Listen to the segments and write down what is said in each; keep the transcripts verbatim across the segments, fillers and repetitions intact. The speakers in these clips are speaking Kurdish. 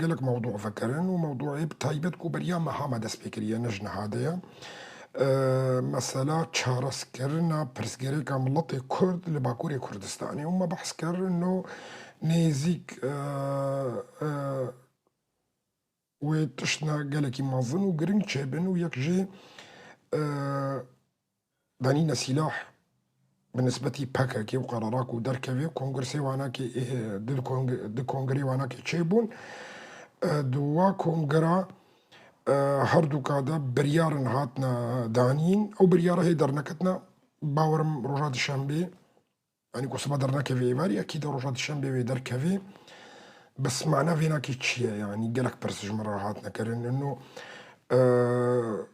Gelek mewdû vekirin û mewdûê bi taybet ku beriya meha me dest pê kiriye, ne ji niha de ye. E, mesela çareskirina pirsgirêka miletê Kurd li Bakurê Kurdistanê û me behs kir ino nêzîk, e, e, wê tiştine gelekî mezin û giring çêbin û yek jê, e, danîne sîlah bi nisbetî P K K û qerara ku derkevê kongresê wanakê, eh, di kong-, di kongrê wanakê çêbûn. Eh, di wa kongra, eh, herduka de biryarin hatine danîn. Ew biryara hê derneketine, bawerim roja dişembê, yanî ku siba dernekevê êvarî, ekî de roja dişembê wê derkevê. Bes mana vênakê çi ye? Yanî gelek pirs ji min re hatine kirin. Ino, eh,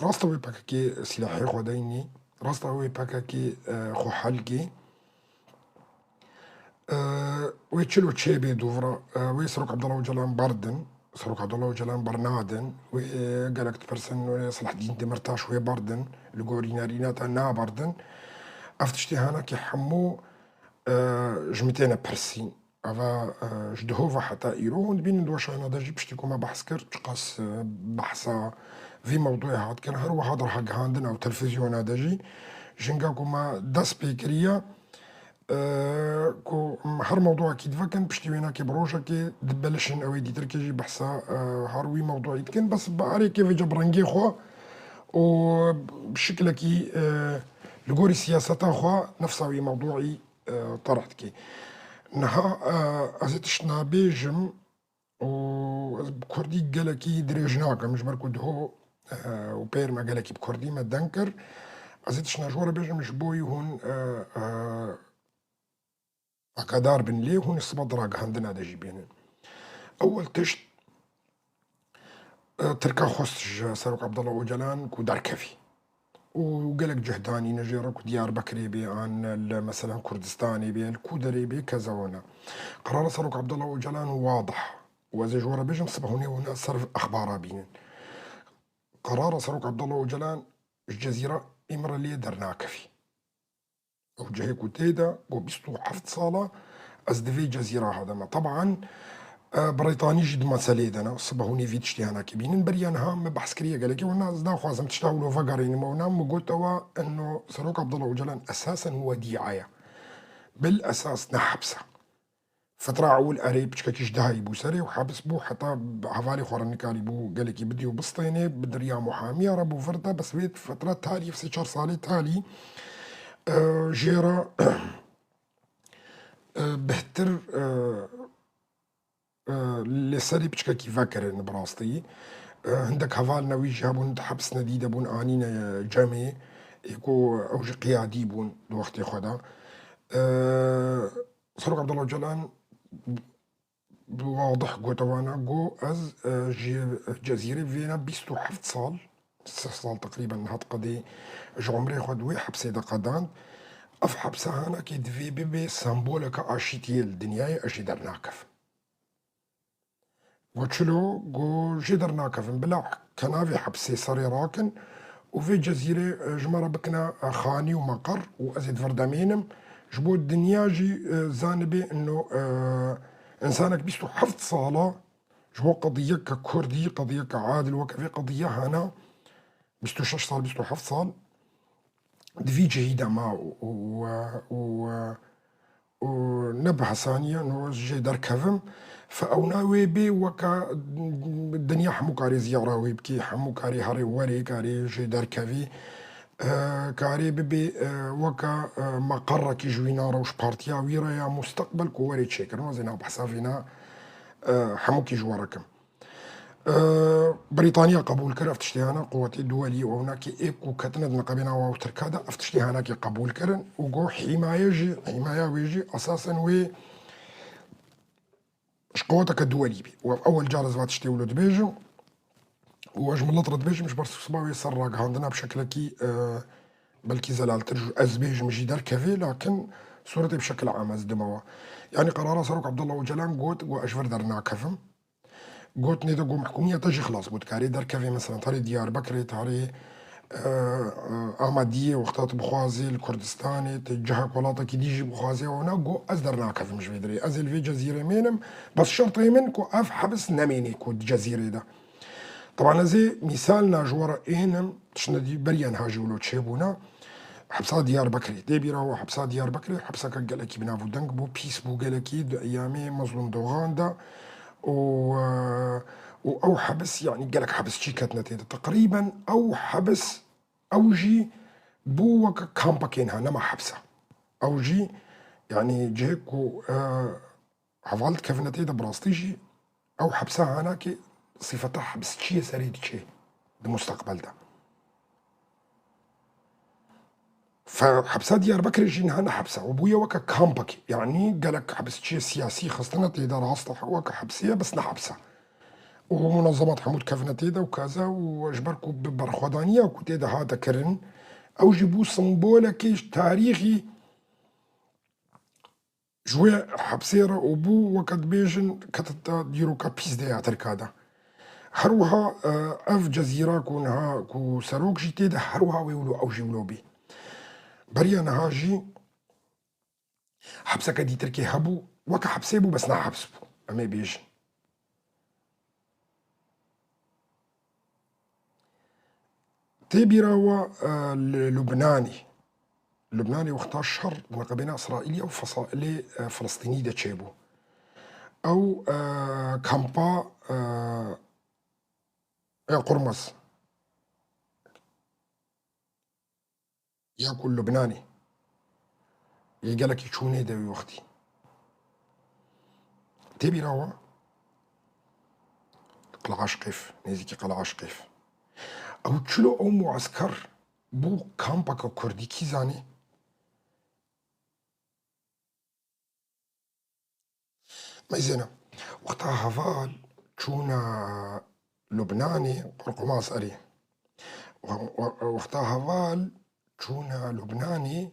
Rasta wê P K K sîlahê xwe deynî, rasta wê P K K, e, xwe hel kê. E, wê çilo çêbê dûvra, e, wê Serok Abdullah Ocalan berdin, Serok Abdullah Ocalan bernadin, wê, e, gelek dipirsin, wê Selahdîn Demirtaş wê berdin, li gorî nerîna te naberdin. Ev tiştê hanakê hemû, e, ji min têne pirsîn. Eva, e, ji dihova heta îro hûn dibînin di weşana de jî piştî ku me behs kir, çiqas, e, behsa vî mewdûyê hat kirin, her wiha di ragihandina û televîzyona de jî jinga ku me dest pê kiriye, e, ku her mewdûyekî divekin, piştî wênakê bi rojekê dibelişin, ew ê dîtirkê jî behsa, e, her wî mewdûyî dikin. Bes bi erêkê vêca bi rengê xwe û bi şikilekî, e, li gorî siyaseta xwe nefsa wî mewdûyî e, terh dikî. Niha, e, ez ê tişt nabêjim û ez bi kurdî gelekî dirêj nakim, ji ber ku diho, e, û pêr me gelekî bi kurdî me deng kir. Ez ê tişt ji we re bêjim, ji bo yî hûn, e, e, agadar bin lê hûn siba di ragihandina de jî bênin. Ewil tişt, e, Tirka xwest ji Serok Abdullah Ocalan ku derkevî. Û gelek cih danîne jê re ku Diyarbekirê bê, an li, mesela, Kurdistanê bê, li ku derê bê, keza wana. Qerara Serok Abdullah Ocalan wadih. Û ez ê ji we re bêjim, sibe hûn ê wana ser exbara bînin. Qerara Serok Abdullah Ocalan ji Cezîra îmre lê dernakevî. Ew cihê ku tê de, ku bîst û heft sala ez di vê cezîra ha de me. Teban, e, Brîtanî jî di meselê de ne. Sibe hûn ê vî tiştê hinekî bînin. Beriya niha me behs kiriye gelekî. Wina ez naxwazim tişta wilo vegerînim. Wina min got ewa, eno Serok Abdullah Ocalan esasen wedîa ye. Bil esas ne hepse. Fitra ewil erê piçkekî ji dihayî bû serê û hebs bû, heta hevalê xwe re nikarîbû gelekî bidî û bistênê, bi diriya muhamiya re bû vir de, bes wê fitra talî, sê çar salê talî, e, jê re, e, bihtir, e, e, li serê piçkekî vekirin bi rastî. E, hindek hevalina wî jî hebûn, di heps nedî de bûn, anîne cemê, ê ku ew jî qiyadî bûn di wextê xwe de. E, Serok Abdullah Ocalan wadih gote wana, got, ez, e, ji Cezîrê vêna bîst û heft sal, sih sal teqrîben hat qedê ji umrê xwe di wê hepsê de qedand. Ev hepse hanakê divê bibe semboleke aşîtiyê li dinyayê, ez jê dernakevim. Got, çilo? Got, jê dernakevim, bila kenavê hepsê serê rakin û vê Cezîrê, e, ji me re bikine, e, xanî û meqer û ez ê di vir de mênim. Ji bo dinya jî, e, zanibê ino, e, însanek bîst û heft sala ji bo qediyeke kurdî, qediyeke adil weke vê qediya hene, bîst û şeş sal, bîst û heft sal di vî cihî de ma û, û, û, û ne bi hesanî ye, no ez jê derkevim. Fe ewna wê bê weke dinya hemû karê ziyara wê bikî, hemû karê herê werê, karê jê derkevî, e, karê bibê, e, weke, e, meqerekî ji wî nare û ji partiya wî re ya musteqbel ku werê çêkirin. Ez ê nav behsa vêna, e, hemûkî ji we re kim. E, Brîtanya qebûl kir ev tiştê hene, quwetê duwelî û ewnakê ê ku ketine di niqebê nava û Tirka de, ev tiştê henekê qebûl kirin û got hîmaye jî, hîmaya wê jî esasen wê ji quweteke duwelî bî. Û ev ewel car ez va tiştê wilo dibêjim û ez ji milet re dibêjim, ji ber siba wê ser ragihandina bi şekilekî, e, belkî zelaltir ji ez bêjim jî derkevê, lakin sûretê bi şekil am ez dimewa. Yanî qerara Serok Abdullah Ocalan got, got ez ji vir dernakevim. Gotinê de got mehkûmiya te jî xilas bû, dikarê derkevê, mesela, tarê Diyarbekirê, tarê, e, e, amadiyê wexta tu bixwazê li Kurdistanê, tu cihek welatekî dî jî bixwazê, wana got, ez dernakevim ji vê derê. Ez ê li vê cezîrê mênim, bes şertê min ku ev hebs nemênê ku di cezîrê de. Teban ez ê mîsal na ji we re ênim, tiştine dî beriya niha jî wilo çêbûna. Hepsa Diyarbekirê. Tê bîra we hepsa Diyarbekirê, hepseke gelekî bi nav û deng bû, pîs bû gelekî di eyamê Mezlûm Dogan de. Û, e, û ew hebis, yanî gelek hebisçî ketine tê de. Teqrîben ew hebis, ew jî bû weke kampekê niha, nema hepsa. Ew jî, yanî cihê ku, e, heval dikevine tê de, bi rastî jî ew hepsa hanakê sîfeta hibsçiyê serê diçê di mustaqbel de. Fe-, hepsa Diyarbekirê jî niha ne hepsa. Û bûye weke kampekî. Yanî gelek hibsçiyê siyasî xistine tê de, rast e, weke hepsê ye, bes ne hepsa. Û munezemat hemû dikevine tê de û kaza û ji ber ku bi berxwedaniya ku tê de hate kirin, ew jî bû simbolekê ji tarîxî ji wê hepsê re û bû, weke dibêjin, ketite dîroka pîs de ya Tirka de. Her wiha, e, ev cezîra ku niha ku serok jî tê de, her wiha wê wilo, ew jî wilo bî. Beriya niha jî hepseke dî Tirkê hebû, weke hepsê bû, bes na heps bû. Em ê bêjin. Tê bîra we, e, li Lubnanê. Lubnanê wexta şer di neqebêna Îsraîlî û fesailê, e, Filistînî de çêbû. Ew, e, kampa, e, ê Qurmez ya ku Lubnanê yê gelekî çûnê de wî wextî. Tê bîra we Qila Aşqêf, nêzîkî Qila Aşqêf. Ew çilo ew muesker bû kampeke kurdî, kî zanî? Meyzêne. Wexta heval çûna Lubnanê, Qurqumaz erê. We-, we-, wexta heval çûna Lubnanê,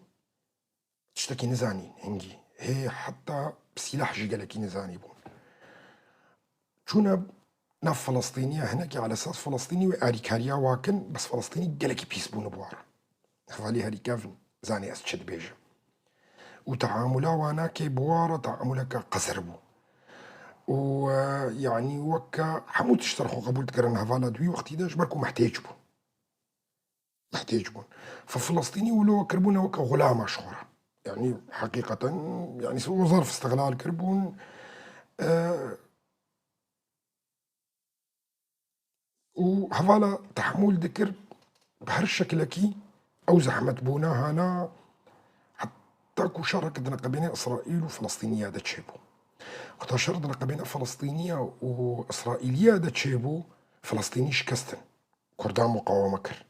tiştekî nizanîn hingî. Hê heta bi sîlah jî gelekî nizanî bûn. Çûne nav Filistîniya, hinekî alesas Filistînî wê alîkariya wa kin, bes Filistînî gelekî pîs bûne bi wa re. Hevalî herî kevn zanî ez çi dibêjim. Û teamula wana kê bi wa re teamuleke qezir bû. Û, e, yanî weke hemû tişt ser xwe qebûl dikirin hevala di wî wextî de, ji ber ku mehtêc bûn. Mehtêc bûn. Fe Filistînî wilo kiribûne weke xulama ji xwe re. Yanî heqîqeten, yanî se-, zerf îstixlal kiribûn. E, û hevala tehmûl dikir bi her şekilekî ew zehmetbûna hana heta ku şerek di neqebênê Îsraîl û Filistîniya de çêbû. Wexta şer di neqebênê Filistîniya û Îsraîliya de çêbû, Filistînî şikestin. Kurdan muqaweme kir.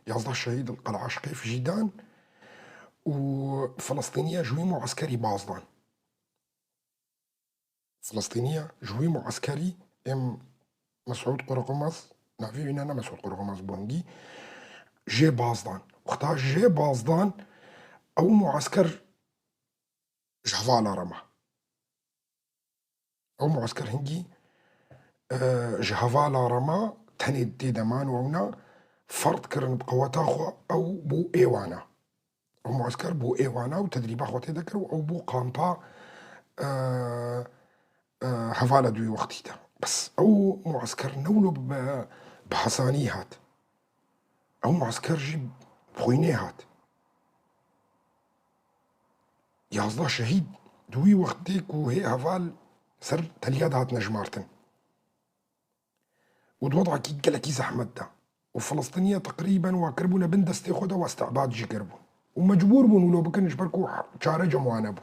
Yazdeh şehîd li Qel'a Şqêf jî dan û Filistîniya ji wî mueskerî baz dan. Filistîniya ji wî mueskerî êm Mesûd Qurqumaz, navê wî ne, ne Mesûd Qurqumaz bû hingî, jê baz dan. Wexta jê baz dan, ew muesker ji hevala re ma. Ew muesker hingî, e, ji hevala re ma, tenê tê de man û ewna ferd kirin bi qeweta xwe, ew bû ê wana. Ew muesker bû ê wana û tedrîba xwe tê de kir û ew bû kampa, e, e, hevala di wî wextî de. Bes ew muesker ne wilo bi, bi hesanî hat. Ew muesker jî bi xwînê hat. Yazdeh şehîd di wî wextê ku hê heval ser teliya de hatine jimartin. Û di wedakî gelekî zehmet de. Û Filistîniya teqrîben wa kiribûne bin destê xwe de, wa îstibad jî kiribûn. Û mecbûr bûn wilo bikin, ji ber ku çare cem wan nebû.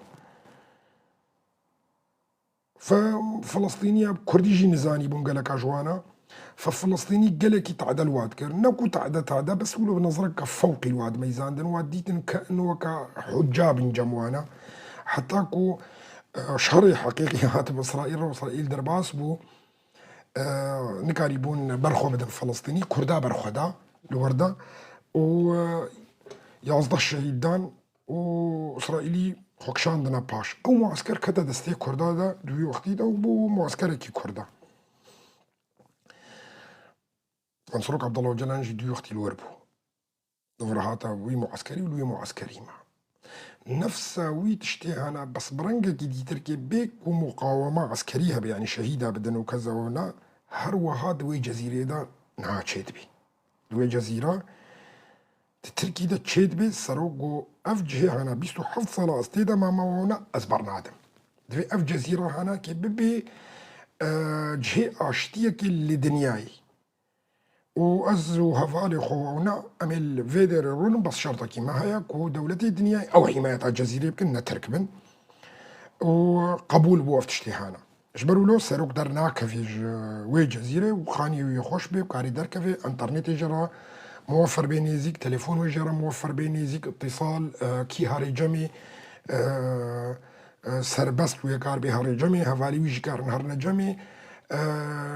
Fe Filistîniya Kurdî jî nizanî bûn geleka ji wana. Fe Filistînî gelekî tade li wa dikir. Ne ku tade tade, bes wilo bi nezreke fewqî li wa dimeyzandin. Wa dîtin ke in weke huca bin cem wana. Heta ku, e, şerê heqîqî hat bi Îsraîl re, Îsraîl derbas bû. E, nikarîbûn berxwe bidin Filistînî, Kurda berxwe da li wir de û, e, yazdeh şehîd dan û Îsraîlî xwe kişandine paş. Ew muesker kete destê Kurda de di wî wextî de û bû mueskerekî Kurda. Em Serok Abdullah Ocalan jî di wî wextî li wir bû. Li vir hata wî mueskerî û li wî mueskerî ma. Nefsa wî tiştê hana, bes bi rengekî dîtirkê bê ku muqawema eskerî hebe, yanî şehîda bidin û keza wina, her wiha di wê cezîrê de niha çêdibî. Di wê cezîra di Tirkî de çêdibê, serok got, ev cihê hana bîst û heft sala ez tê de mama wina, ez bernadim. Divê ev cezîra hana ke bibê, e, cihê aştiyekê li dinyayê. Û ez û hevalê xwe wewna, em ê li vê derê rûnin, bes şertekî me heye ku dewletê dinyayê ew hîmayeta cezîrê bikin, ne Tirk bin. Û qebûl bû ev tiştê hana. Ji ber wilo serok dernakevê ji wê cezîrê û xaniyê wî xweş bê, karê derkevê, înternetê jê re muwefer bê nêzîk, telefon wê jê re muwefer bê nêzîk, îtîsal, e, kî harê cemê, e, e, serbest wê kar bê herê cemê, hevalî wî jî karin herine cemê. E,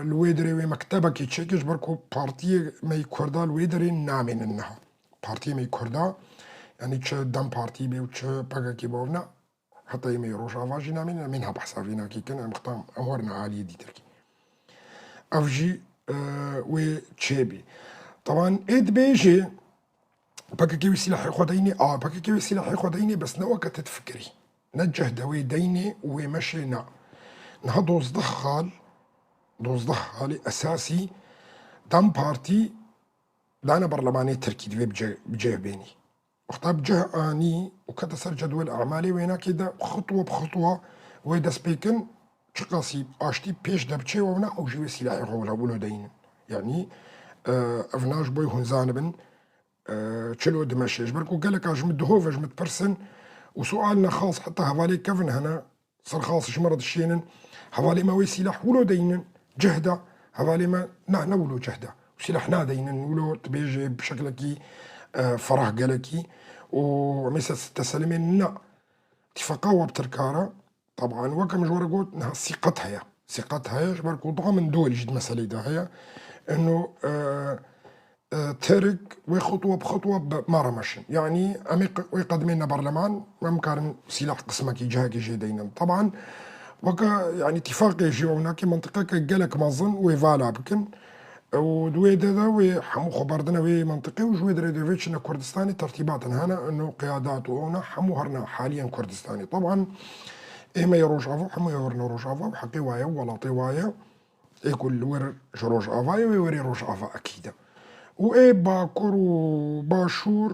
li wê derê wê mektebekê çêke, ji ber ku partiyê me yê Kurda li wê derê namênin niha. Partiyê me yê Kurda, yanî çi DEM Partî bê û çi P K K bavna, heta yê me yê Rojava jî namênin, em ê niha behsa vê nakê kin, em xtam, em werin aliyê dîtirkî. Ev jî, e, wê çêbî. Teban ê dibêjê, P K K wê sîlahê xwe deyne, a, P K K wê sîlahê xwe deyne, bes ne weke te difikirî. Ne cehde wê deyne û wê meşê, na. Niha dozdeh xal, dozdeh xalê esasî DEM Partî dane berlemanê Tirkî, divê bi cih, bi cih bênî. Wexta bi cih anî û kete ser cedwel emalê wênakê de, xitwe bi xitwe wê dest pê kin, çiqasî aştî pêş de biçê wewna, ew jî wê sîlahê xwe wilo, wilo deynin. Yanî, e, ev na ji bo hûn zanibin, e, çilo dimeşe. Ji ber ku geleka ji min dihove, ji min dipirsin û sualina xas heta hevalê kevin hene, ser xas ji min re dişênin. Hevalê me wê sîlah wilo deynin, cih de. Hevalê me na, ne wilo cih de. Û sîlah nadeynin, wilo dibêje bi şeklekî, e, ferah gelekî. Û em ê se-, teselimên na. Tîfaqa we bi Tirka re, teban, weke min ji we re got, niha sîqet heye. Sîqet heye, ji ber ku diha min dol jî di meselê de heye. Eno, e, e, Tirk wê xutwe bi xutwe bi me re meşin. Yanî em ê qe-, wê qedimêne berleman, em karin sîlah qismekî, cihekî jê deynin. Teban, weke, yanî, tîfaqê jî ew nake, mentiqeke gelek mezin wê vala bikin. Û di wê de de wê hemû xwe berdine wê mentiqê û ji wê derê de vê çine Kurdistanê, tertîbatin hene, eno qiyadat û ona hemû herine haliyen Kurdistanê. Teban, ê me yê Rojava, hemû yê werine Rojava û heqê wa ye û welatê wa ye. Ê ku li wir ji Rojavayê wê werê Rojava ekîd e. Û ê Bakur û Başûr,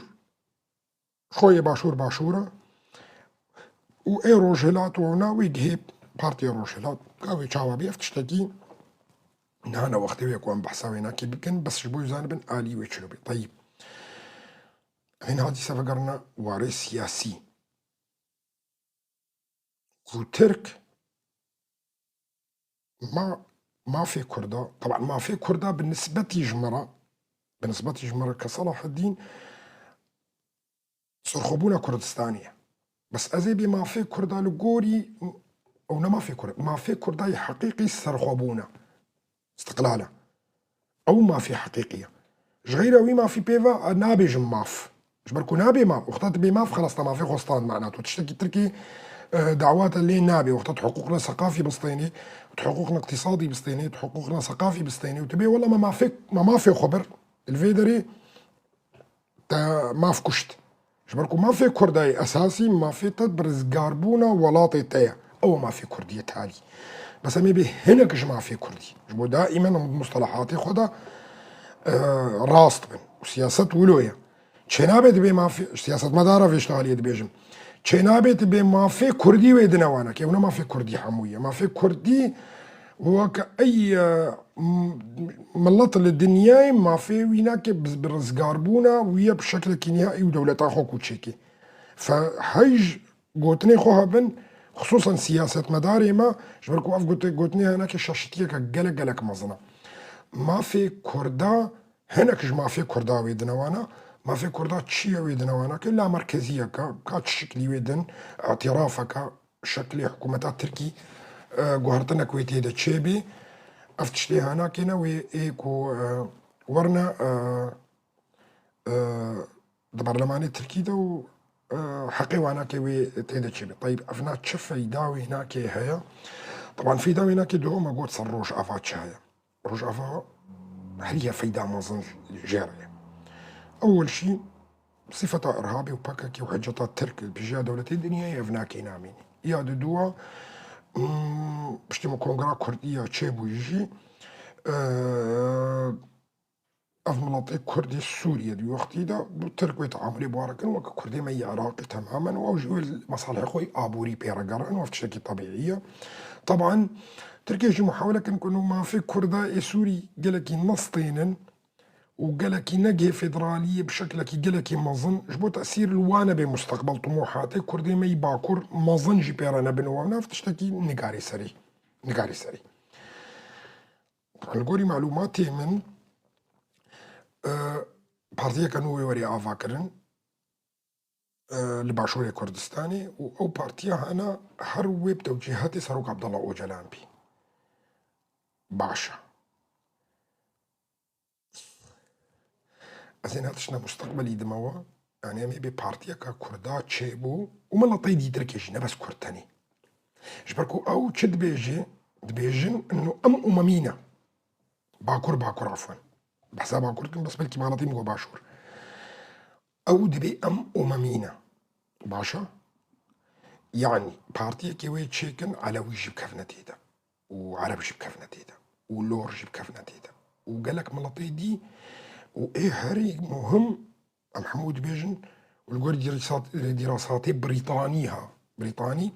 xo yê Başûr Başûr e. Û ê Rojhilat û ona wê gihê Partiya Rojhilat. Ka wê çawa bê, ev tiştekî niha ne wextê wê ku em behsa wê nakê bikin, bes ji bo zanibin alî wê çilo bê. Teyîb. Em ê niha dîsa vegerine warê siyasî. Ku Tirk ma-, mafê Kurda, teban mafê Kurda bi nisbetî ji me re, bi nisbetî ji me re ke Selaheddîn serxwebûna Kurdistanê ye. Bes ez ê bê mafê Kurda li gorî, ew ne mafê Kurda, mafê Kurda yê heqîqî serxwebûn e. Îstiqlal e. Ew mafê heqîqî ye. Ji xeyra wî mafî pê ve, e, nabêjim maf. Ji ber ku nabê maf. Wexta tu bê maf, xelas te mafê xwe stand, mana tu tiştekî Tirkî, e, dawate lê nabê. Wexta tu hiqûqna seqafî bistênî, tu hiqûqna iqtîsadî bistênî, tu hiqûqna seqafî bistênî û tu bê wela me mafê, me mafê xwe bir. Li vê derê te maf kuşt. Ji ber ku mafê Kurda yê esasî, mafê te bi rizgarbûna welatê te ye. Ew e mafê Kurdî yê talî. Bes em ê bê hinek ji mafê Kurdî. Ji bo daîmen em mustelehatê xwe de, e, rast bin. Û siyaset wilo ye. Çênabe dibê mafê, siyasetmedara vê ji taliyê dibêjim. Çênabe dibê mafê Kurdî wê dine wana, ke ew ne mafê Kurdî hemû ye. Mafê Kurdî weke ey, e, m-, milet li dinyayê mafê wî nake bi, bi rizgarbûna wî ye bi şeklekî nihayî û dewleta xwe kûçekê. Fe hej gotinê xwe hebin, xisûsan siyasetmedarê me, ji ber ku ev gote-, gotinê hene ke şaşitiyeke gelek, gelek mezin e. Mafê Kurda, hinek ji mafê Kurda wê dine wana, mafê Kurda çi ye wê dine wana ke lamerkeziyeke, ka çi şiklî wê din, îtirafeke, şeklê hikûmeta Tirkî, e, guhertinek wê tê de çêbî. Ev tiştê hanakê ne wê ê ku, e, werine, e, e, di berlemanê Tirkî de û, e, heqê wana ke wê tê de çêbî. Teyb, ev na çi feyda wê nakê heye? Teban feyda wê nakê duhoma got ser Rojava çi heye. Rojava heriye feyda mezin jê re ye. Ewel şî, Sifeta irhabê û P K K û hiceta Tirk li pêşiya dewletê dinyayê ev nakê namînê. Ya di dûa, mm, piştî min kongra Kurdî ya çêbûyî jî, e, ev miletê Kurdê Sûriyê di wextî de bi Tirk wê teamulê bi wan re kirin, weke Kurdê me yê Iraqê temamen û ew jî wê li mesalihê xwe yê aborî pê re gerin û ev tiştekî tebîî ye. Teban, Tirkiye jî muhawele kirin ku nû mafê Kurda ê Sûrî gelekî nestênin û gelekî negihê federaliyê bi şeklekî gelekî mezin ji bo tesîr li wan nebe musteqbel, tumuhatê Kurdê me yî Bakur mezin jî pê re nebin û ev nav tiştekî nigarê serî, nigarê serî. Li gorî malûmatê min, e, partiyeke nû wê were avakirin, e, li Başûrê Kurdistanê û ew partiya hene her wê bi tewcîhatê Serok Abdullah Ocalan bî. Baş e. Ez ê niha tiştine musteqbelî dime we. Yanî em ê bê partiyeke Kurda çêbû û miletê dî Tirkê jî, ne bes Kurd tenê. Ji ber ku ew çi dibêje, dibêjin, ino em umemî ne. Bakur, Bakur, afwen. Behsa Bakur dikim, bes belkî miletê min got Başûr. Ew dibê em umemî ne. Baş e? Yanî partiyekê wê çêkin, Elewî jî bikevine tê de. Û Ereb jî bikevine tê de. Û Lor jî bikevine tê de. Û gelek miletê dî û ê herî muhim, em hemû dibêjin, û li gor dîrasat-, dîrasatê Brîtanî ha, Brîtanî,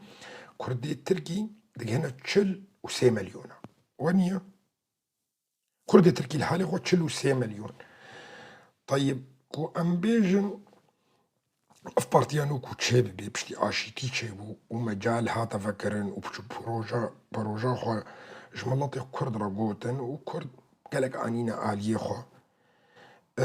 Kurdê Tirkî digihine çil û sê milyon e. We niye? Kurdê Tirkî li halê xwe çil û sê milyon. Tayib, ku em bêjin, ev partiya nû ku çêbibe, piştî aşîtî çêbû û mecal hate vekirin û piçû proje, proja xwe ji miletê Kurd re gotin û Kurd gelek anîne aliyê xwe. E,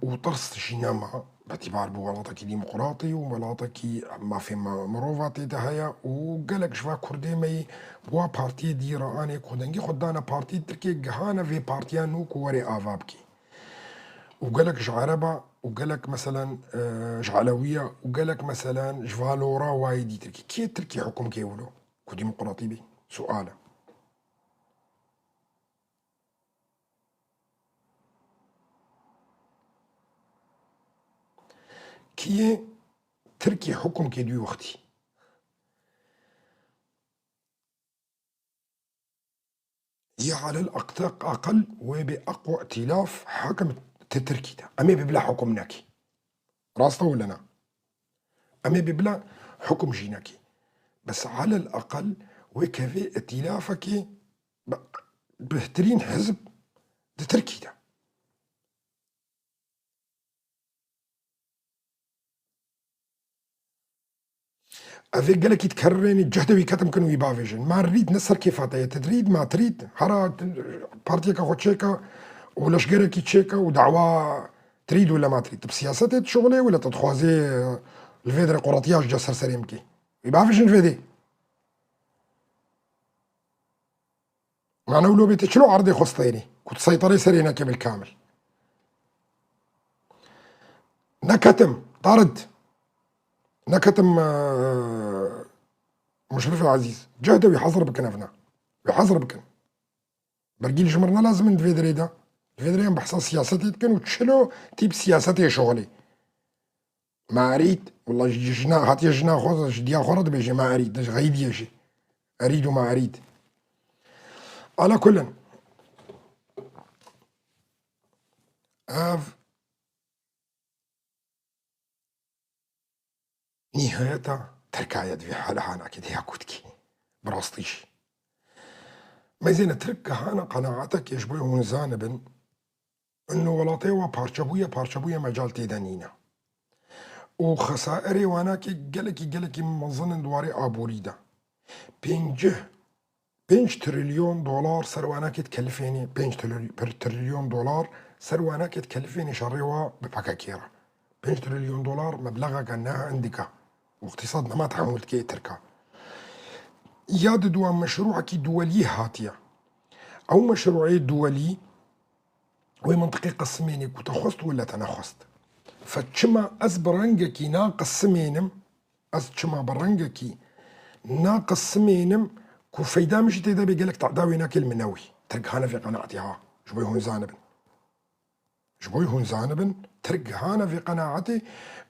û tirs jî nema, betîbar bi welatekî demokratî û welatekî mafê me-, mirova tê de heye û gelek ji va Kurdê me yî bi wa partiyê dî re anê ku dengê xwe dane partiyê Tirkiyê, gihane vê partiya nû ku were ava bikê. Û gelek ji Ereba û gelek meselen, e, ji Elewiya û gelek meselen ji va lora wayê dî Tirkî. Kê Tirkî hukum kê wilo ku demokratî bî? Sual e. Kiyê Tirkî hukum kê dû wextî? Ya alel aqte-, aqil wê bê eqwa îtîlaf hakim ti Tirkî de. Em ê bi bila hukum nekî. Rast e wele na? Em ê bi bila hukum jî nekî. Bes alel aqil wê kevê îtîlafekê bi-, bihtirîn hizb di Tirkî de. Ev ê gelekî dikerrênî cehde wî ketim kin wî bavêjin. Ma rîd ne ser kêfa te ye, ti dirîd, ma tirîd, hera partiyeke xwe çêke û leşgerekî çêke û dawa tirîd wele ma tirîd. Tu bi siyasetê dişuxulê wele tu dixwazê li vê derê quratiya ji cih ser serê min kê. Wî bavêjin ji vê dê. Mane û lobê te çilo erdê xwe steyre, ku tu seyterê serê neke bil kamil. Neketim, tarid. Neketim, e, Muşrifê Ezîz. Cehde wî hazir bikin evna. Wî hazir bikin. Bergî li ji mir ne lazim in di vê derê de. Di vê derê em behsa siyasetê dikin û çilo tîp siyasetê şixulê. Merîd, wela ji jina, hatiye jina xwe, ji diya xwe re dibêje merîd, ji xeydiyê jî. Erîd û merîd. Ala kulin. Ev nîhayeta Tirka ye di vê hale hanakê de ya ku dikî. Bi rastî jî. Mezêne Tirk gihana qenaetekê ji bo hûn zanibin, Ino welatê wa parçebûye, parçebûye mecal tê de nîne. Û xesaerê wanakê gelekî, gelekî mezin in di warê aborî de. Pêncî, pênc trilyon dolar ser wanakê dikelifênê, pênc tril-, pir-, trilyon dolar ser wanakê dikelifênê şerê wa bi P K K re. Pênc trilyon dolar meblexeke ne hindik e. Û îqtîsad nema tehemûl dike yê Tirka. Ya di dua meşrûekî duwelî hatiye. Ew meşrûeyê duwelî wê mintiqê qisimênê ku te xwest wele te nexwest. Fe çima ez bi rengekî naqisimênim, ez çima bi rengekî naqisimênim ku feyda min jî tê de bê gelek tehda wê nake li min newî. Tirk hane vê qenaetê ha, ji bo hûn zanibin. Ji bo hûn zanibin, Tirk gihane vê qenaetê,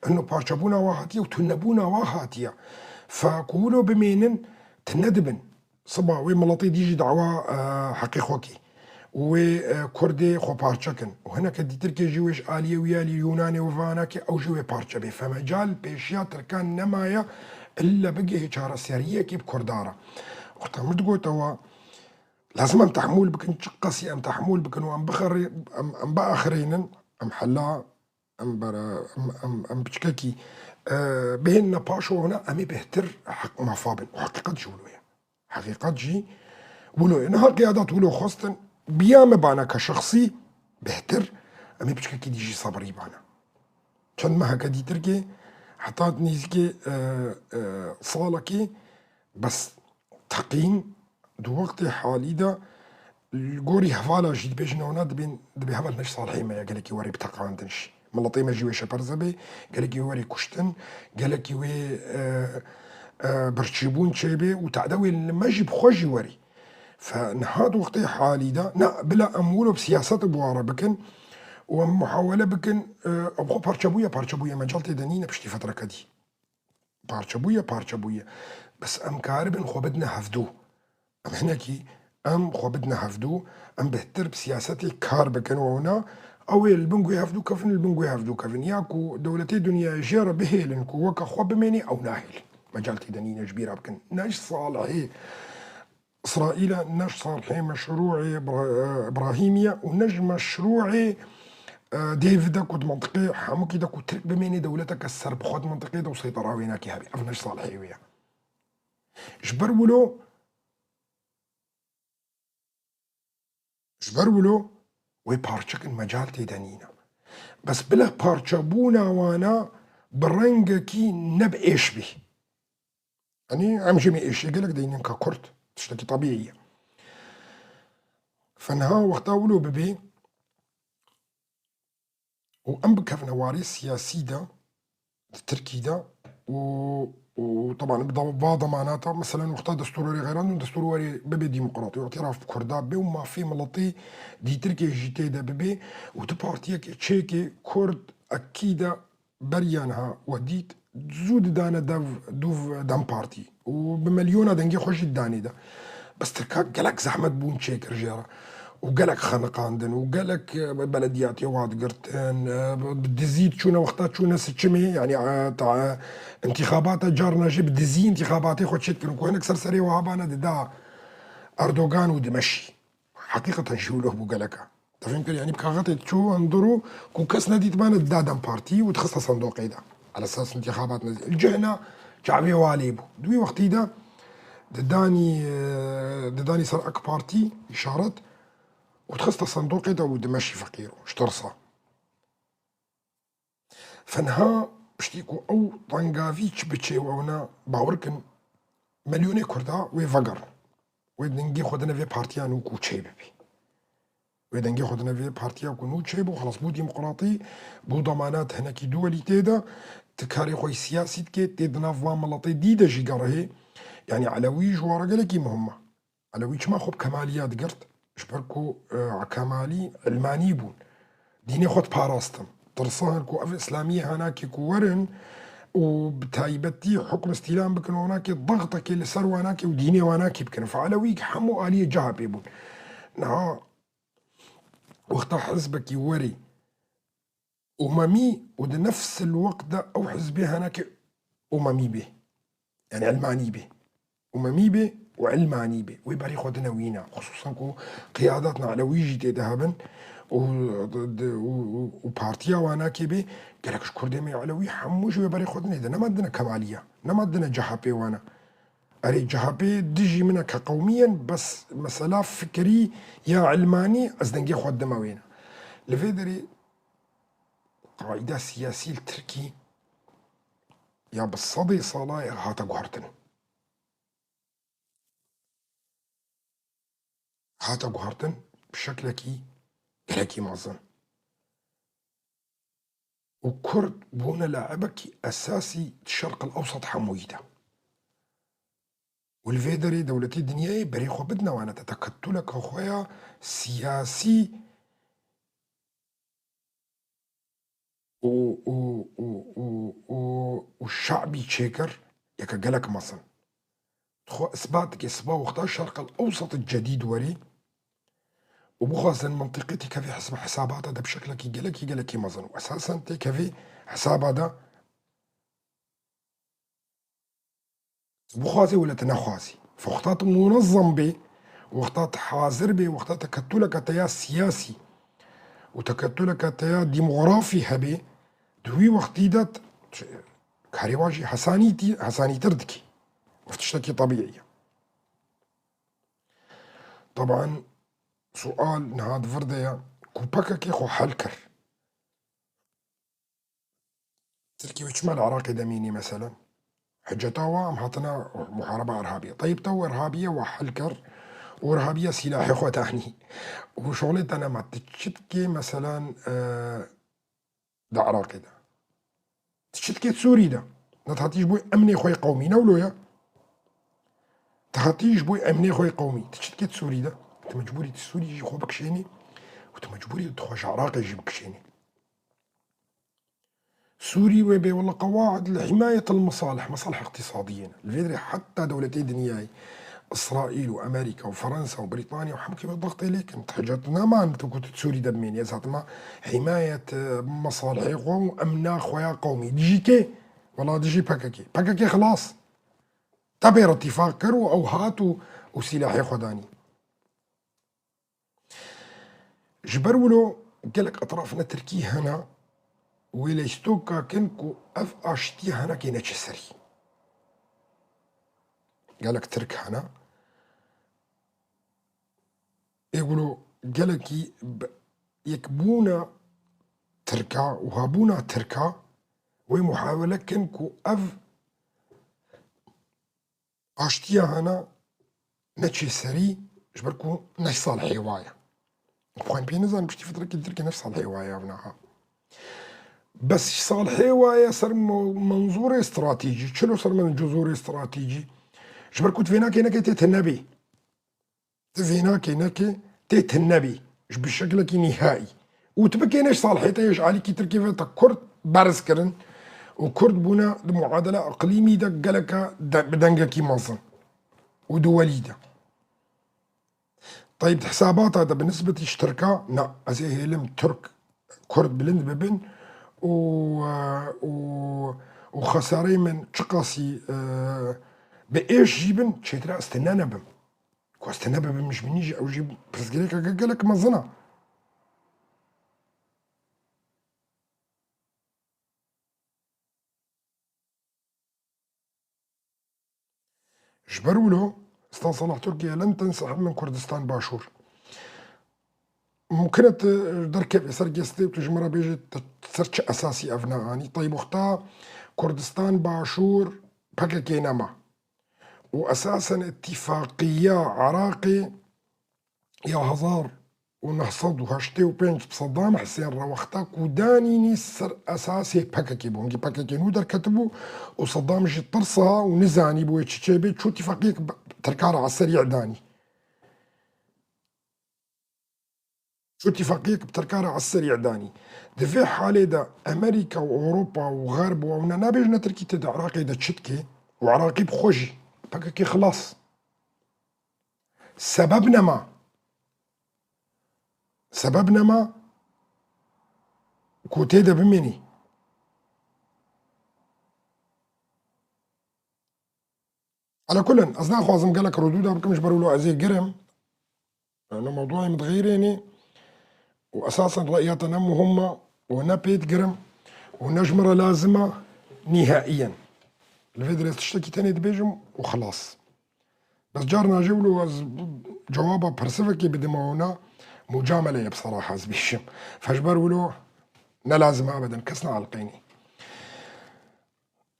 ino parçebûna wa hatiye û tunebûna wa hatiye. Fe ku wilo bimênin, tune dibin. Siba wê miletê dî jî dawa, e, heqê xwe kî. Û wê, e, Kurdê xwe parçe kin. Û hineke dîtirkê jî wê ji aliyê wî ya lî Yûnanê û vanakê ew jî wê parçe bê. Fe mecal pêşiya Tirkan nemaye, ille bigihê çareseriyekê bi Kurda re. Wexta min digote wa, lazim em tehmûl bikin, çi qasî em tehmûl bikin û em bixerê-, em, em biaxirînin, em hela, em bere-, em, em, em piçkekî, e, bihênine paş û hona em ê bêhtir heq-, mafa bin. Û heqîqet jî wilo ye. Heqîqet jî wilo ye. Niha qiyadat wilo xwestin, biya me bana ke şexsî bêhtir, em ê piçkekî dî jî sebrî bana. Çend meheke dîtirkê, heta nêzîkê, e, e, salekê, bes teqîn di wextê halî de li gorî hevala jî dibêjin, ona dibên, dibê heval ne ji salihê me ye, gelekî werê biteqandin jî. Miletê me jî wê şeperze bê, gelekî wê werê kuştin, gelekî wê, e, e, birçîbûn çêbê û tade wê li me jî bi xwe jî werê. Fe niha di wextê halî de, na, bila em wilo bi siyaset bi wa re bikin û em muhawele bikin, e, ew xwe parçebûye, parçebûye, mecal tê de nîne piştî fetreke dî. Parçebûye, parçebûye. Bes em karibin xwe bidine hevdû. Em hinekî, em xwe bidine hevdû, em bêhtir bi siyasetê kar bikin û ewna, ew ê li bin guhê hevdû kevin, li bin guhê hevdû kevin. Ya ku dewletê dinyayê jê re bihêlin ku weke xwe bimênê, ew nahêlin. Mecal tê de nîne ji bîra bikin. Ne ji salihê Îsraîl e, ne ji salihê meşrûê Ibra-, Îbrahîmî ye û ne ji meşrûê, e, David e ku di mintiqê hemûkî de ku Tirk bimênê dewleteke serbixwe di mintiqê de û seytera wê nake hebe. Ev ne ji salihê wê ye. Ji ber wilo, ji ber wilo wê parçe kin, mecal tê de nîne. Bes bila parçebûna wana bi rengekî ne bi êş bî. Yanî em jî me êşê gelek deynin ka Kurd, tiştekî tebîî ye. Fe niha wexta wilo bibê û em bikevine warê siyasî de, di Tirkî de û, û teban bi da-, va demanata, meselen wexta destûr werê xeyrandin, destûr werê bibe demokratî, îtîraf bi Kurda be û mafê miletê dîtirkê jî tê de bibe û tu partiyekê çêkê Kurd ekî de beriya niha we dît, zû didane dev, dûv DEM Partî û bi milyona dengê xwe jî didanê de. Bes Tirka gelek zehmet bûn çêkir jê re û gelek xeniqandin û gelek, e, belediyatiyê wa digirtin, e, bi dizî diçûne wexta çûne siçimê, yanî, e, ta, e, întîxabata carna jî bi dizî întîxabatê xwe çêdikirin ku hinek ser serê we hebane dida Erdogan û dimeşî. Heqîqeten jî wilo bû geleka. Te fêm kir, yanî bi kaxetê çû hundir û ku kes nedîtibane dida DEM Partî û dixiste sendoqê de. Ala esas întîxabat nezî. Li cihna çavê walê bû. Di wî wextî de didanî, e, didanî ser AK Partî îşaret û dixiste sendoqê de û dimeşî feqîro. Ji tirsa. Fe niha piştî ku ew tengavî çi biçê û ewna bawer kin, milyonê Kurda wê vegerin. Wê dengê xwe dine vê partiya nû ku çê bibî. Wê dengê xwe dine vê partiya ku nû çê bû, xelas bû demokratî, bû demanat hinekî duwelî tê de, ti karê xwe yî siyasî dikê, tê di nav van miletê dî de jî gerihê. Yanî Elewî ji wara gelekî muhim e. Elewî çima xwe bi Kemaliya digirt? Ji ber ku, e, Kemalî ilmanî bûn. Dînê xwe diparastin. Tirsan ku ev îslamiyê hanakê ku werin û bi taybetî hukm îstîlam bikin û wanakê dextekê li ser wanakê û dînê wanakê bikin. Fe Elewî hemû aliyê C H P bûn. Niha wexta hizbekî werî Umemî û di nefs el-weqt de ew hizbê henekê umemî bê. Yanî ilmanî bê. Umemî bê û ilmanî bê. Wê berê xwe dine wîna. Xisûsan ku qiyadatna Elewî jî tê de hebin û, û, û, û partiya wanakê bê, gelek ji Kurdê me Elewî hemû ji wê berê xwe dinê de. Nema dine Kemaliya. Nema dine C H P wana. Erê, C H P dijî min e ke qewmî yen, bes mesela fikirî ya ilmanî ez dengê xwe dime wêne. Li vê derê qaîda siyasî li Tirkî ya bi sedê sala ye hate guhertin. Hate guhertin bi şeklekî gelekî mezin. Û Kurd bûne laibekî esasî di Şerq el-Ewsat hemûyî de. Û li vê derê dewletê dinyayê berê xwe bidine wane te teketuleke xwe ya siyasî û, û, û, û, û şe'bî çêkir, yeke gelek mezin. Dixwe isbat dike, siba wexta Şerq el Ewsat cedîd werî û bixwazin mentiqê têkevê hesab-, hesabata de bi şeklekî gelekî, gelekî mezin û esasen têkevê hesaba de tu bixwazî wele tu nexwazî. Wexta tu munezem bê, wexta tu hazir bê, wexta teketuleke te ya siyasî û teketuleke te ya demografî hebê, di wî wextî de t-, karê wan jî hesanîtî-, hesanîtir dikî. Ev tiştekî tebîî ye. Teban, sual niha di vir de ye ku P K K xwe hel kir. Tirkî wê çima li Iraqê de mînî mesela? Hiceta wa em hatine muhareba irhabiyê. Teyib te û irhabiye wa hel kir û irhabiye sîlahê xwe danî. Û şolê te nema. Tu çi dikê mesela, e, di Iraqê de? Tu çi dikê di Sûrî de? Ne tu hatî ji bo emnê xwe yê qewmî, ne wilo ye? Tu hatî ji bo emnê xwe yê qewmî. Tu çi dikê di Sûrî de? Tu mecbûrî tu Sûrî jî xwe bikişênî û tu mecbûrî tu xwe ji Iraqê jî bikişênî. Sûrî wê bê wele qewaid li himayet el mesalih, mesalih iqtisadiyê ne. Li vê dirê heta dewletê dinyayê, Îsraîl û Amerîka û Fransa û Brîtanya û hemkê wê dextê lê kin. Hicet neman tu ku tu Sûrî de bimênî. Ez hatima himayet, e, mesalihê xwe û emna xwe ya qewmî. Dijî kê? Wela dijî P K K. P K K xilas. Te pê re tîfaq kir û ew hat û, û sîlahê xwe danî. Ji ber wilo gelek etraf ne Tirkî hene, wê leystoka kin ku ev aştiya hene kê neçe serî. Gelek Tirk hene. Ê wilo gelekî bi yekbûna Tirka û hebûna Tirka wê muhawele kin ku ev aştiya hene neçê serî, ji ber ku ne salihê wa ye. Xwe pê nizanim, piştî fitrekî Tirkê ne salihê wa ye ev niha. Bes salihê wa ye ser mo-, menzûrê stratejî, çilo ser menzûrê stratejî. Ji ber ku tu vê nakê nekê tê tu nebê. Tu vê nakê nekê tê tu nebî ji bi şeklekî nîhaî. Û tu bikêne ji salihê te yê ji alîkî Tirkiyê ve te Kurd berz kirin û Kurd bûne di muadele iqlîmî de geleke de, bi dengekî mezin û duwelî de. Teyb di hesabata de bi nisbetî ji Tirka, na, ez ê hêlim Tirk, Kurd bilind bibin û, û, û xesareyê min çiqasî, e, bi êş jî bin, çêtir e ez tune nebim. Ku ez tune bibim ji binî jî, ew jî pirsgirêkeke gelek mezin e. Ji ber wilo, Stan Salah Tirkiye, "Len tensehib min Kurdistan Başûr." Mumkin e tu derkevî ser gestê û tu ji min re bêjî tu ser çi esasî ev neanî? Teyb wexta Kurdistan Başûr P K K nema. Û esasen îtîfaqiya Iraqê ya hezar û neh sed û heştê û pênc bi Sedam Hisên re wexta ku danînî ser esasê P K K bû. Hingî P K K nû derketibû û Sedam jî tirsa û nizanî bû wê çi çêbê, çû îtîfaqiyek bi Tirka re eserî danî. Çû îtîfaqiyek bi Tirka re eserî danî. Di vê halê de Amerîka û Ewropa û Xerb û ewne nabêjine Tirkî tu di Iraqê de çi dikê û Iraqî bi xwe jî P K K xilas. Sebeb nema. Sebeb nema ku tê de bimînî. Ala kullin, ez naxwazim gelek rûdûda bikim, ji ber wilo ez ê girim. Yanî mewdûayê min dixêrênî û esasen reya te ne muhim e û ne pê digirim û ne ji min re lazim e nîhaiyen. Li vê dirê ez tiştekî tenê dibêjim û xilas. Bes carna jî wilo ez cewaba persivekê bidim û ne mucamele ye, bi seraha ez bêjim. Fe ji ber wilo ne lazim e ebeden kes neelqênî.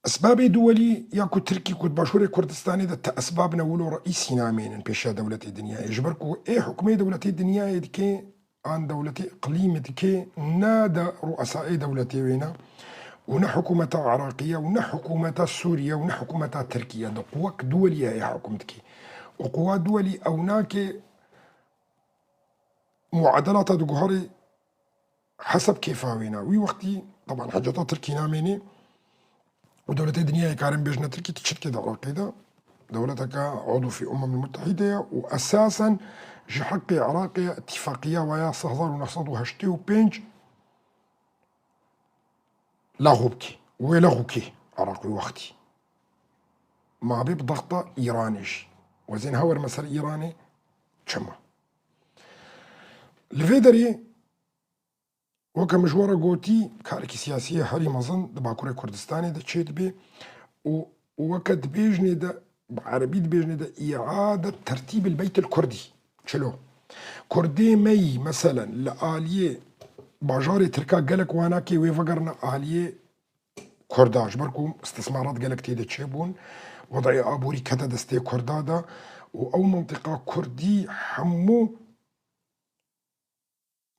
Esbabê duwelî ya ku Tirkî ku di Başûrê Kurdistanê de ti esbab ne wilo reîsî namênin pêşiya dewletê dinyayê. Ji ber ku ê hukmê dewletê dinyayê dike, an dewletê iqlîmê dike, ne de ruesaê dewletê wê ne û ne hikûmeta Iraqî ye û ne hikûmeta Sûrî ye û ne hikûmeta Tirkî ye. Di quwek duwelî ye ê hukm dike. Û quwa duwelî ew nake muadelata diguherê heseb kêfa wê ne. Wî wextî Taban heceta Tirkî namênî û dewletê dinyayê karin bêjine Tirkî, tu çi dikê di Iraqê de? Dewleteke udû fî Umem Mutehîde ye û esasen ji heqê Iraqê îtîfaqiya waya sê hezar û neh sed û heştê û pênc lexû bikî. Wê lexû kî Iraq wî wextî. Ma bê bi dexta Îranê jî. Wezên hewer me ser Îranê çima? Li vê derê weke min ji we re gotî, karekî siyasî ye herî mezin di Bakurê Kurdistanê de çêdibe û weke dibêjinê de, bi erebî dibêjinê de, îade tertîbil beytil kurdî. Çilo? Kurdê me yî, meselen, li aliyê bajarê Tirka gelek wana kê wê vegerine aliyê Kurda, ji ber ku îstîsmarat gelek tê de çêbûn, wedayê aborî kete destê Kurda de û ew mintiqa Kurdî hemû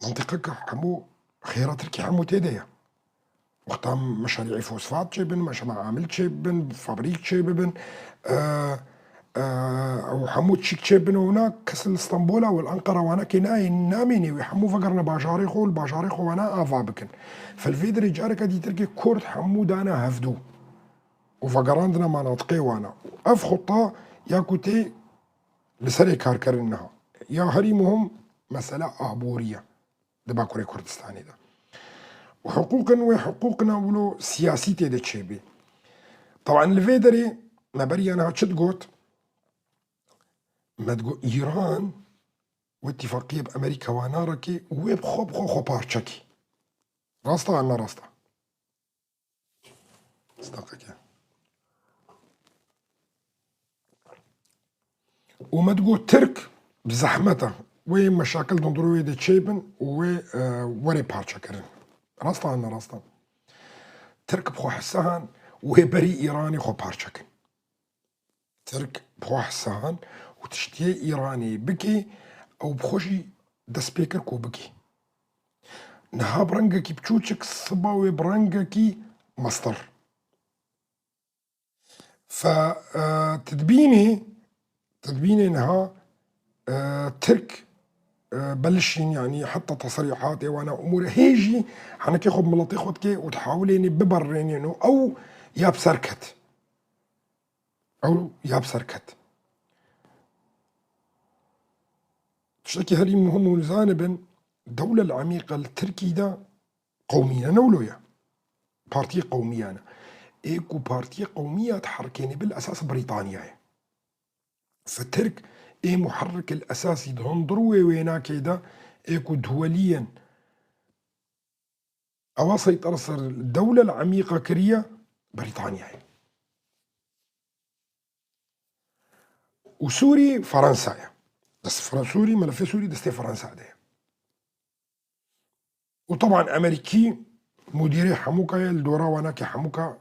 mintiqeke hemû xêra Tirkî hemû tê de ye. Wexta meşarî'ê fosfat çêbin, meşe meamil çêbin, fabrîk çêbibin, e, e, ew hemû çîk çêbin û wina kes li Stenbola û li Enqera wana kê nayê, namênê wê hemû vegerine bajarê xwe û li bajarê xwe wana ava bikin. Fe li vê derê careke dî Tirkê Kurd hemû dane hevdû û vegerandine manatiqê wana. Û ev xuta ya ku tê li serê karkirin niha. Ya herî muhim mesela aborî ye di Bakurê Kurdistanê de. Û hiqûqin wê hiqûqina wilo siyasî tê de çêbê. Taban li vê derê me beriya niha çi digot? Me digot Îran û îtîfaqiyê bi Amerîka wana re kê û wê bi xwe bi xwe xwe parçe kî. Rast e an ne rast e? Staqeke. Û me digot Tirk bi zehmet e. Wê meşakil dindorê wê de çêbin û wê, e, were parçekirin. Rast e an ne rast e? Tirk bi xwe hise han wê berî Îranê xwe parçe kin. Tirk bi xwe hise han û tiştiyê Îranê bike, ew bi xwe jî dest pê kir ku bike. Niha bi rengekî biçûçik, siba wê bi rengekî mestir. Fe, e, tu dibînî, tu dibînî niha, e, Tirk, e, belişîn, yanî heta tesrîhatê wana umûre hê jî henekê xwe bi miletê xwe dike û dihawilênê biberrênên û ew ya bi ser ket. Ew ya bi ser ket. Tiştekî herî muhim û zanibin, dewle el-emîqe li Tirkî de qewmî ne, ne wilo ye. Partiyê qewmiyan e. Ê ku partiyê qewmiya diherikêne bil esas Brîtanya ye. Fe Tirk ê muherrik el esasî di hundir wê wênakê de ê ku duweliyên ewa seytera ser dewle el-emîqe kiriye Brîtanya ye. Û Sûrî Fransa ye. Dest Fra-, Sûrî, melefê Sûrî destê Fransa de ye. Û teban Amerîkî mudîrê hemûka ye, li dora wana ke hemûka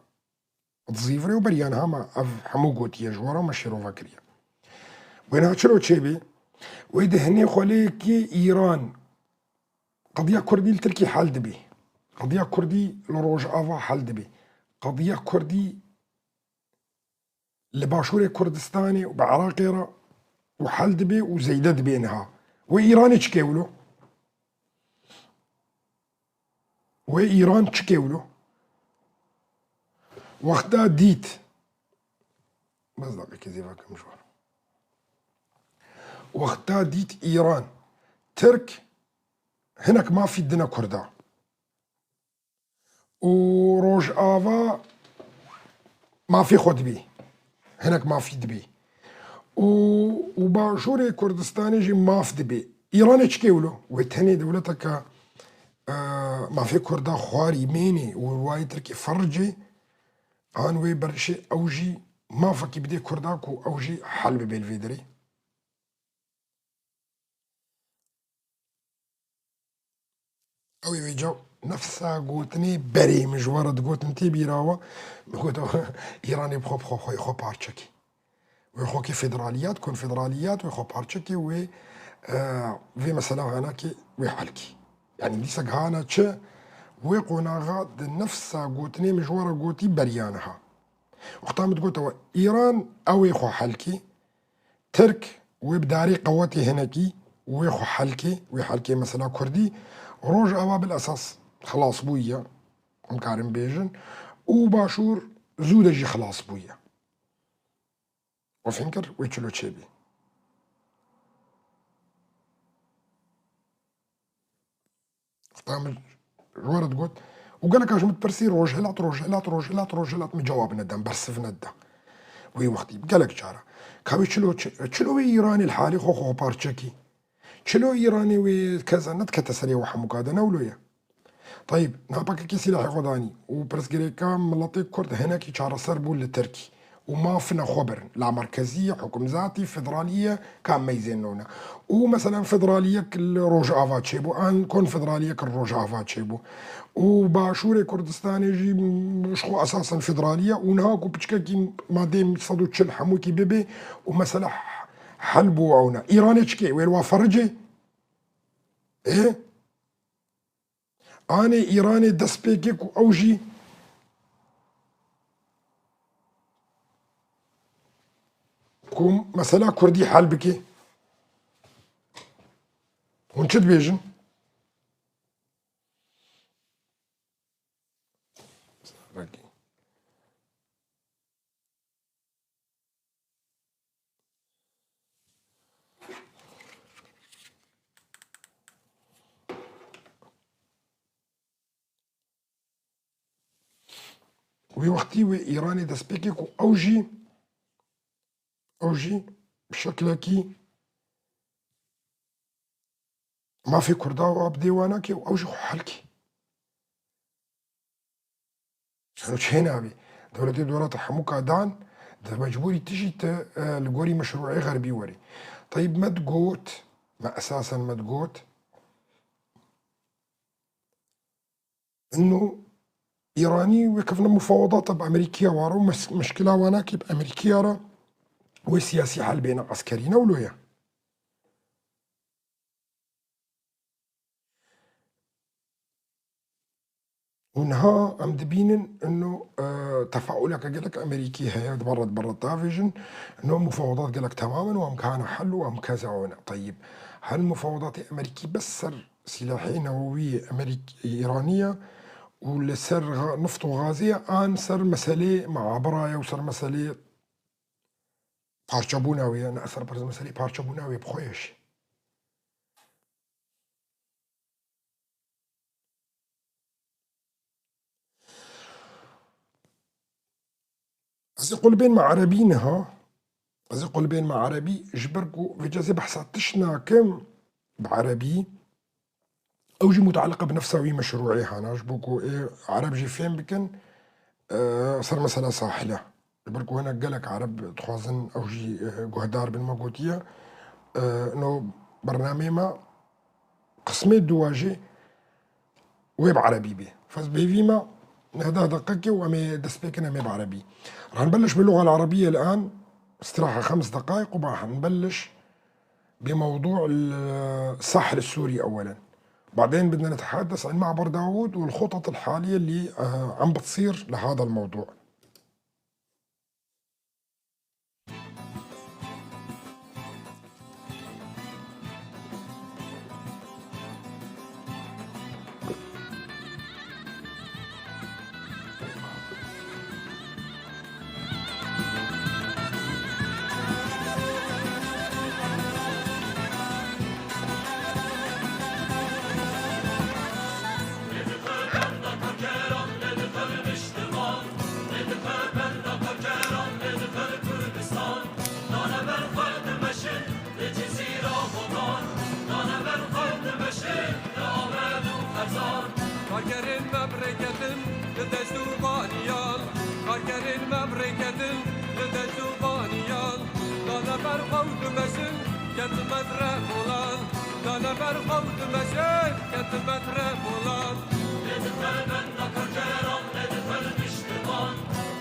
dizîvirê û beriya niha me ev hemû gotiye, ji we re me şêrove kiriye. Wê niha çilo çêbê? Wê di hinê xwelêkê Îran qediya Kurdî li Tirkî hel dibê. Qediya Kurdî li Rojava hel dibê. Qediya Kurdî li Başûrê Kurdistanê û bi Iraqê re û hel dibê û zêde dibê niha. Wê Îranê çi kê wilo? Wê Îran çi kê wilo? Wexta dît, bes deqekê zêve kim ji wan. Wexta dît Îran, Tirk hinek mafî dine Kurda. Û Rojava mafê xwe dibê. Hinek mafî dibê. Û, û Başûrê Kurdistanê jî maf dibê. Îranê çi kê wilo? Wê tenê dewleteke, e, mafê Kurda xwarî mênê û wayê Tirkî fericê, an wê berişê ew jî mafekî bidê Kurda ku ew jî hel bibe li vê derê. Ew ê vêca nefsa gotinê berê min ji we re digotin tê bîra we, min got, Îranê bi xwe, bi xwe, xwe, xwe parçe kê. Wê xwe kê federaliyat, konfederaliyat, wê xwe parçe kê, wê, e, vê mesela hana kê, wê hel kê. Yanî dîsa gihana çi? Wê qonaxa di nefsa gotinê min ji we re gotî beriya niha. Wexta min digote we, Îran ew ê xwe hel kê, Tirk wê bi darê qewetê hinekî wê xwe hel kê, wê hel kê mesela Kurdî, Rojava bil esas xilas bûye. em karin bêjin, û Başûr zû de jî xilas bûye. We fêm kir, wê çilo çêbî. Wexta min ji we re digot, û gelek a ji min dipirsî, Rojhilat, Rojhilat, Rojhilat, Rojhilat, min cewab neda, min bersiv neda. Wê wextî, gelek cara. Ka wê çilo çi-, çilo wê Îranê li halê xwe xwe parçe kî. Çilo Îranê wê keza nedikete serê we hemûka de, ne wilo ye. Tayîb, niha P K K silahê xwe danî û pirsgirêka miletê Kurd hinekî çareser bû li Tirkî û mafine xwe birin. La merkezî ye, hukimzatî, federalî ye, ka meyzên nûne. Û meselen federaliyek li Rojava çêbû, an konfederaliyek li Rojava çêbû. Û Başûrê Kurdistanê jî ji xwe esasen federalî ye û niha ku piçkekî madê sed û çil hemûkî bibe û mesela hel bû ew ne. Îranê çikê? Wê li wa fericê? Ê? Anê Îranê dest pê kê ku ew jî ku mesela Kurdî hel bike. Hûn çi dibêjin? Wî wextî wê Îranê destpêkê ku ew jî, ew jî bi şeklekî mafê Kurda wa bi dê wa nake û ew jî xwe helkê. Çilo çê nabî. Dewletê dewleta hemûka dan, di mecbûrî tu jî tu, e, li gorî meşrûê xerbî werî. Teyîb me digot, me esasen me digot, ino Îranî wê kevne mufawedata bi Amerîkiya wa re û mes-, meşkila wa nake bi Amerîkiya re wê siyasî hel bêne eskerî ne wilo ye. Û niha em dibînin ino, e, tefauleke gelek Amerîkî heye, di berre, di berre tavêjin, ino mufawedat gelek temam in û em kana hel û em keza wan teyîb. Hel mufawedatê Amerîkî bes ser silahê newewî Amerîk-, Îranî ye û li ser ga-, nift û gazê ye, an ser meselê muabira ye û ser meselê parçebûna wê ye, ne ser meselê parçebûna wê bi xwe ye jî. Ez ê qulbên me erebî niha, ez ê qulbên me erebî, ji ber ku vêca ez ê behsa tişt nakim bi erebî, ew jî mutaliqe bi nefsa wî meşrûê hana, ji bo ku ê ereb jî fêm bikin, e, ser mesela sahile. Ji ber ku hinek gelek ereb dixwazin ew jî, e, guhdar bin, me gotiye, e, no bernameyê me qismê duwa jî wê bi erebî bê. Fez bêvî me neh deh deqekê û em ê dest pê kin, em ê bi erebî. رح نبلش باللغة العربية الآن، استراحة خمس دقائق، وراح نبلش بموضوع ال-، الساحل السوري أولًا. بعدين بدنا نتحدث عن معبر داوود والخطط الحالية اللي، آه، عم بتصير لهذا الموضوع. Karkerên me bi rê ketin li dest û vaniyan, karkerên me bi rê ketin li dest û vaniyan. Dane ber xwe û dimeşin, ketime dire bolan. Dane ber xwe û dimeşin, ketime dire bolan. Lê dixe benda karkeran, lê dixe li piştivan.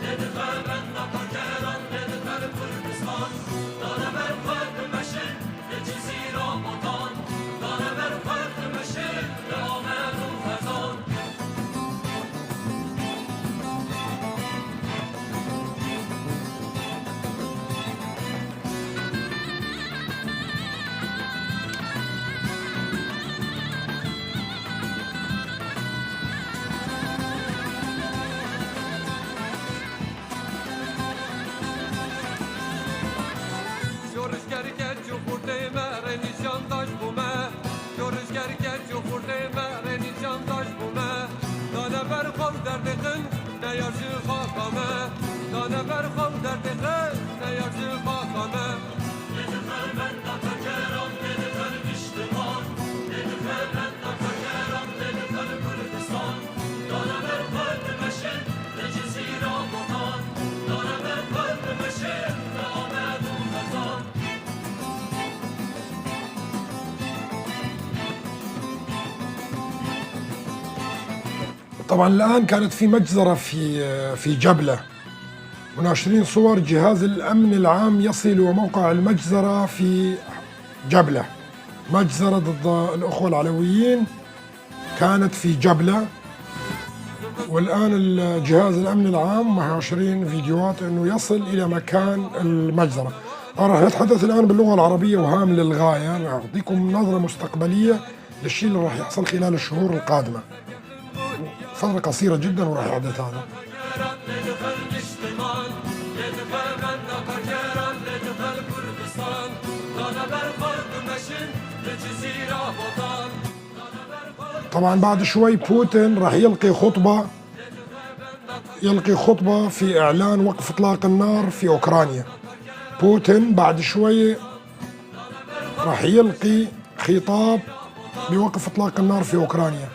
Lê dixe benda karkeran, lê dixe li Kurdistan. Dane ber xwe dimeşin, li Cizîra Botan. Dane ber xwe dimeşin, li Amed û Xezan. طبعًا الآن كانت في مجزرة في، في جبلة. وناشرين صور جهاز الأمن العام يصل وموقع المجزرة في جبلة. مجزرة ضد الأخوة العلويين كانت في جبلة. والآن الجهاز الأمن العام ناشرين فيديوهات إنه يصل إلى مكان المجزرة. أنا راح نتحدث الآن باللغة العربية وهام للغاية، نعطيكم نظرة مستقبلية للشيء اللي راح يحصل خلال الشهور القادمة. فترة قصيرة جدًا وراح يحدث هذا. طبعًا بعد شوي بوتين راح يلقي خطبة، يلقي خطبة في إعلان وقف إطلاق النار في أوكرانيا. بوتين بعد شوي راح يلقي خطاب بوقف إطلاق النار في أوكرانيا.